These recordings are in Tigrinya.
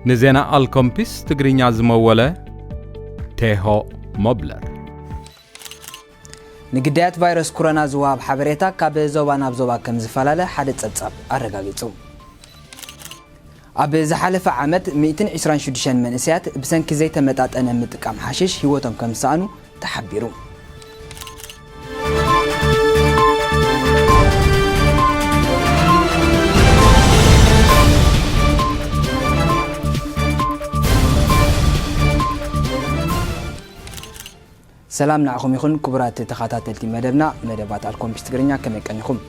ንዜና ኣልኮምፒስ ትግርኛ ዝመወለ ቴሆ ሞብለር። ንግዳያት ቫይረስ ኮሮና ዝወሃብ ሓበሬታ ካብ ዞባ ናብ ዞባ ከም ዝፈላለ ሓደ ጸብጻብ ኣረጋጊጹ። ኣብ ዝሓለፈ ዓመት ሚእትን ዕስራን ሽዱሽተን መንእሰያት ብሰንኪ ዘይተመጣጠነ ምጥቃም ሓሽሽ ህይወቶም ከም ዝሰኣኑ ተሓቢሩ። ሰላም ንዓኹም ይኹን ክቡራት ተኸታተልቲ መደብና፣ መደባት ኣልኮምፒስ ትግርኛ፣ ከመይ ቀኒኹም?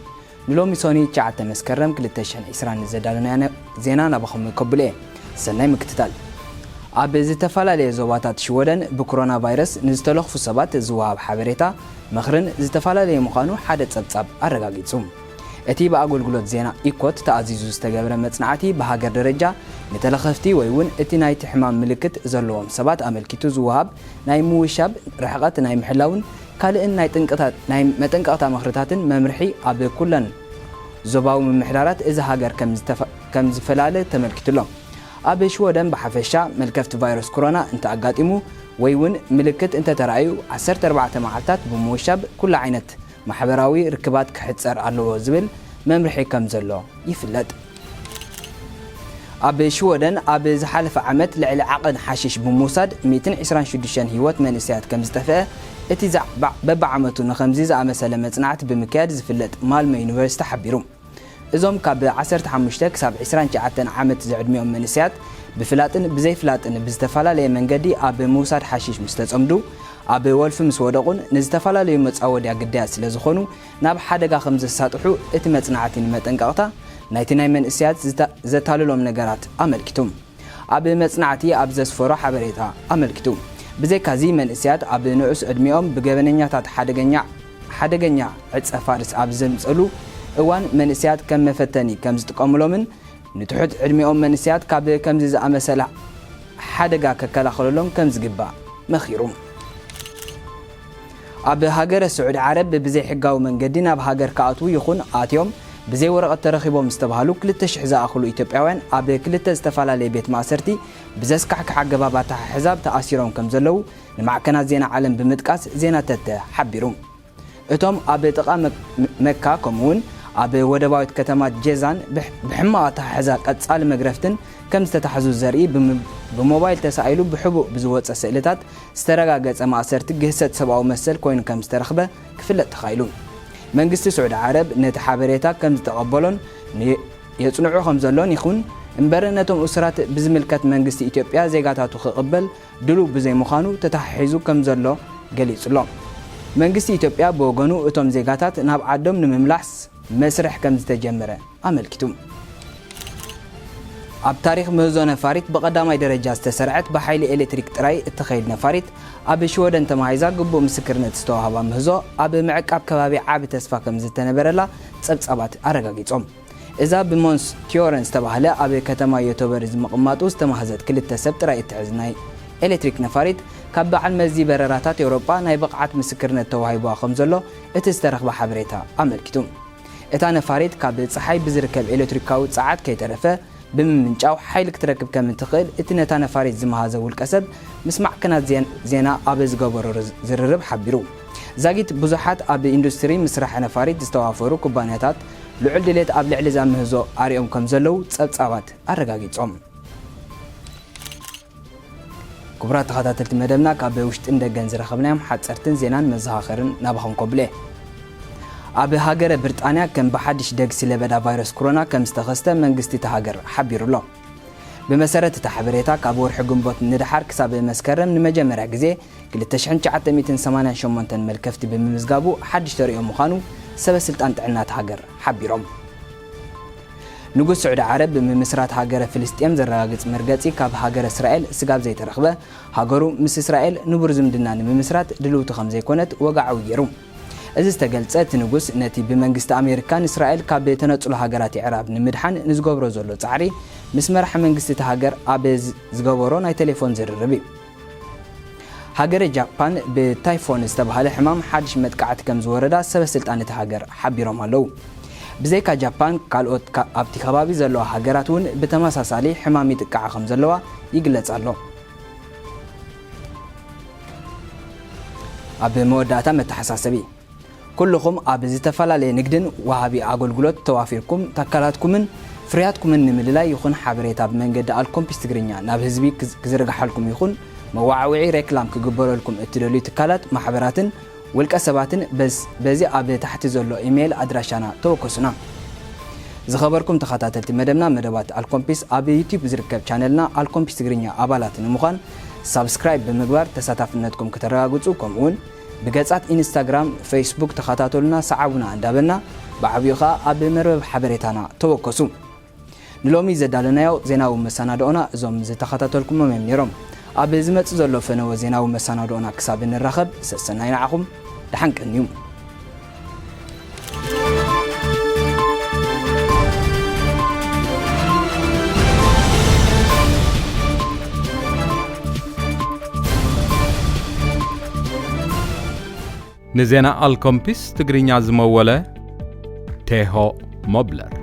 ንሎሚ ሶኒ ትሽዓተ መስከረም ክልተ ሽሕን ዕስራን ዘዳለናዮ ዜና ናባኹም ከብሎ እየ። ሰናይ ምክትታል። ኣብ ዝተፈላለየ ዞባታት ሽወደን ብኮሮና ቫይረስ ንዝተለኽፉ ሰባት ዝወሃብ ሓበሬታ፣ ምኽርን ዝተፈላለየ ምዃኑ ሓደ ጸብጻብ ኣረጋጊጹ። እቲ ብኣገልግሎት ዜና ኢኮት ተኣዚዙ ዝተገብረ መጽናዕቲ ብሃገር ደረጃ ንተለኸፍቲ ወይ እውን እቲ ናይቲ ሕማም ምልክት ዘለዎም ሰባት ኣመልኪቱ ዝወሃብ ናይ ምውሻብ፣ ርሕቐት ናይ ምሕላውን ካልእን ናይ ጥንቅታት፣ ናይ መጠንቀቕታ ምኽርታትን መምርሒ ኣብ ኩለን ዞባዊ ምምሕዳራት እዚ ሃገር ከም ዝተፈ-፣ ከም ዝፈላለ ተመልኪቱ ኣሎ። ኣብ ሽወደን ብሓፈሻ መልከፍቲ ቫይረስ ኮሮና እንተኣጋጢሙ ወይ እውን ምልክት እንተተራእዩ ዓሰርተ ኣርባዕተ መዓልታት ብምውሻብ ኩሉ ዓይነት ማሕበራዊ ርክባት ክሕጸር ኣለዎ ዝብል መምርሒ ከም ዘሎ ይፍለጥ። ኣብ ሽወደን ኣብ ዝሓለፈ ዓመት ልዕሊ ዓቐን ሓሽሽ ብምውሳድ ሚእትን ዕስራን ሽዱሽተን ህይወት መንእሰያት ከም ዝጠፍአ እቲ ዛ-፣ ባ-፣ በብዓመቱ ንኸምዚ ዝኣመሰለ መጽናዕቲ ብምክያድ ዝፍለጥ ማልመ ዩኒቨርሲቲ ሓቢሩ። እዞም ካብ ዓሰርተ ሓሙሽተ ክሳብ ዕስራን ትሽዓተን ዓመት ዝዕድሚኦም መንእሰያት ብፍላጥን ብዘይፍላጥን ብዝተፈላለየ መንገዲ ኣብ ምውሳድ ሓሽሽ ምስ ተጸምዱ ኣብ ወልፊ ምስ ወደቑን ንዝተፈላለዩ መጻወድያ ግዳያት ስለ ዝኾኑ ናብ ሓደጋ ከም ዘሳጥሑ እቲ መጽናዕቲ ንመጠንቀቕታ ናይቲ ናይ መንእሰያት ዝታ-፣ ዘታልሎም ነገራት ኣመልኪቱ። ኣብ መጽናዕቲ ኣብ ዘስፈሮ ሓበሬታ ኣመልኪቱ። ብዘይካዚ መንእሰያት ኣብ ንኡስ ዕድሚኦም ብገበነኛታት ሓደገኛ፣ ሓደገኛ ዕጸ ፋርስ ኣብ ዘምጸሉ እዋን መንእሰያት ከም መፈተኒ ከም ዝጥቀሙሎምን ንትሑት ዕድሚኦም መንእሰያት ካብ ከምዚ ዝኣመሰለ ሓደጋ ከከላኸለሎም ከም ዝግባእ መኺሩ። ኣብ ሃገረ ስዑዲ ዓረብ ብዘይሕጋዊ መንገዲ ናብ ሃገር ክኣትዉ ይኹን ኣትዮም ብዘይ ወረቐት ተረኺቦም ዝተባህሉ ክልተ ሽሕ ዝኣኽሉ ኢትዮጵያውያን ኣብ ክልተ ዝተፈላለየ ቤት ማእሰርቲ ብዘስካሕክሕ ኣገባብ ኣተሓሕዛ ተኣሲሮም ከም ዘለዉ ንማዕከናት ዜና ዓለም ብምጥቃስ ዜና ተተ ሓቢሩ። እቶም ኣብ ጥቓ መ-፣ መካ ከምኡውን ኣብ ወደባዊት ከተማ ጄዛን ብሕ-፣ ብሕማቕ ኣተሓሕዛ ቀጻሊ መግረፍትን ከም ዝተታሕዙ ዘርኢ ብም-፣ ብሞባይል ተሳኢሉ ብሕቡእ ብዝወጸ ስእልታት ዝተረጋገጸ ማእሰርቲ ግህሰት ሰብኣዊ መሰል ኮይኑ ከም ዝተረኽበ ክፍለጥ ተኻኢሉ። መንግስቲ ስዑዲ ዓረብ ነቲ ሓበሬታ ከም ዝተቐበሎን ን-፣ የጽንዖ ከም ዘሎን ይኹን እምበር ነቶም እሱራት ብዝምልከት መንግስቲ ኢትዮጵያ ዜጋታቱ ክቕበል ድሉው ብዘይምዃኑ ተተሓሒዙ ከም ዘሎ ገሊጹ ኣሎ። መንግስቲ ኢትዮጵያ ብወገኑ እቶም ዜጋታት ናብ ዓዶም ንምምላስ መስርሕ ከም ዝተጀመረ ኣመልኪቱ። ኣብ ታሪኽ ምህዞ ነፋሪት ብቐዳማይ ደረጃ ዝተሰርዐት ብሓይሊ ኤሌክትሪክ ጥራይ እትኸይድ ነፋሪት ኣብ ሽወደን ተማሂዛ ግቡእ ምስክርነት ዝተዋህባ ምህዞ ኣብ ምዕቃብ ከባቢ ዓቢ ተስፋ ከም ዝተነበረላ ጸብጻባት ኣረጋጊጾም። እዛ ብሞንስ ቲዮረን ዝተባህለ ኣብ ከተማ ዮቶበሪ ዝምቕማጡ ዝተማህዘት ክልተ ሰብ ጥራይ እትሕዝ ናይ ኤሌክትሪክ ነፋሪት ካብ በዓል መዚ በረራታት ኤውሮጳ ናይ ብቕዓት ምስክርነት ተዋሂቡዋ ከም ዘሎ እቲ ዝተረኽበ ሓበሬታ ኣመልኪቱ። እታ ነፋሪት ካብ ጸሓይ ብዝርከብ ኤሌክትሪካዊ ጸዓት ከይተረፈ ብምምንጫው ሓይሊ ክትረክብ ከም እትኽእል እቲ ነታ ነፋሪት ዝመሃዘ ውልቀ ሰብ ምስ ማዕከናት ዜን-፣ ዜና ኣብ ዝገበሮ ርዝ-፣ ዝርርብ ሓቢሩ። ዛጊት ብዙሓት ኣብ ኢንዱስትሪ ምስራሕ ነፋሪት ዝተዋፈሩ ኩባንያታት ልዑል ድሌት ኣብ ልዕሊ እዛ ምህዞ ኣርዮም ከም ዘለዉ ጸብጻባት ኣረጋጊጾም። ክቡራት ተኸታተልቲ መደብና፣ ካብ ውሽጥን ደገን ዝረኸብናዮም ሓጸርትን ዜናን መዘኻኸርን ናባኹም ከብሎ እየ። ኣብ ሃገረ ብሪጣንያ ከም ብሓድሽ ደግሲ ለበዳ ቫይረስ ኮሮና ከም ዝተኸስተ መንግስቲ እታ ሃገር ሓቢሩ ኣሎ። ብመሰረት እቲ ሓበሬታ፣ ካብ ወርሒ ግንቦት ንደሓር ክሳብ መስከረም ንመጀመርያ ግዜ ክልተ ሽሕን ትሽዓተ ሚእትን ሰማንያን ሸሞንተን መልከፍቲ ብምምዝጋቡ ሓድሽ ተርእዮ ምዃኑ ሰበ ስልጣን ጥዕና እታ ሃገር ሓቢሮም። ንጉስ ስዑዲ ዓረብ ብምምስራት ሃገረ ፍልስጤም ዘረጋግጽ መርገጺ ካብ ሃገረ እስራኤል ስጋብ ዘይተረኽበ፣ ሃገሩ ምስ እስራኤል ንቡር ዝምድና ንምምስራት ድልውቲ ከም ዘይኮነት ወግዓዊ ገይሩ። እዚ ዝተገልጸ እቲ ንጉስ፣ ነቲ ብመንግስቲ ኣሜሪካን እስራኤል ካብ ተነጽሎ ሃገራት የዕራብ ንምድሓን ንዝገብሮ ዘሎ ጻዕሪ፣ ምስ መራሒ መንግስቲ እታ ሃገር ኣብ ዝ-፣ ዝገበሮ ናይ ቴሌፎን ዝርርብ እዩ። ሃገረ ጃፓን ብታይፎን ዝተባህለ ሕማም ሓድሽ መጥቃዕቲ ከም ዝወረዳ ሰበ ስልጣን እታ ሃገር ሓቢሮም ኣለዉ። ብዘይካ ጃፓን፣ ካልኦት ካ-፣ ኣብቲ ከባቢ ዘለዋ ሃገራት እውን ብተመሳሳሊ ሕማም ይጥቃዓ ከም ዘለዋ ይግለጽ ኣሎ። ኣብ መወዳእታ መተሓሳሰቢ። ኩልኹም ኣብ ዝተፈላለየ ንግድን ወሃቢ ኣገልግሎት ተዋፊርኩም፣ ተካላትኩምን ፍርያትኩምን ንምልላይ ይኹን ሓበሬታ ብመንገዲ ኣልኮምፒስ ትግርኛ ናብ ህዝቢ ክዝ-፣ ክዝርግሓልኩም ይኹን መዋዕውዒ ሬክላም ክግበረልኩም እትደልዩ ትካላት፣ ማሕበራትን ውልቀ ሰባትን በዝ-፣ በዚ ኣብ ታሕቲ ዘሎ ኢሜይል ኣድራሻና ተወከሱና። ዝኸበርኩም ተኸታተልቲ መደብና፣ መደባት ኣልኮምፒስ ኣብ ዩቲዩብ ዝርከብ ቻነልና ኣልኮምፒስ ትግርኛ ኣባላት ንምዃን ሳብስክራይብ ብምግባር ተሳታፍነትኩም ከተረጋግጹ፣ ከምኡውን ብገጻት ኢንስታግራም፣ ፌስቡክ ተኸታተሉና፣ ሰዓቡና እንዳበልና፣ ብዓብዩ ኸኣ ኣብ መርበብ ሓበሬታና ተወከሱ። ንሎሚ ዘዳለናዮ ዜናዊ መሰናድኦና እዞም ዝተኸታተልኩሞም እዮም ነይሮም። ኣብ ዝመጽእ ዘሎ ፈነወ ዜናዊ መሰናድኦና ክሳብ እንራኸብ፣ ሰሰናይ ንዓኹም፣ ደሓን ቀንዩ። ንዜና ኣልኮምፒስ ትግርኛ ዝመወለ ቴሆ ሞብለር።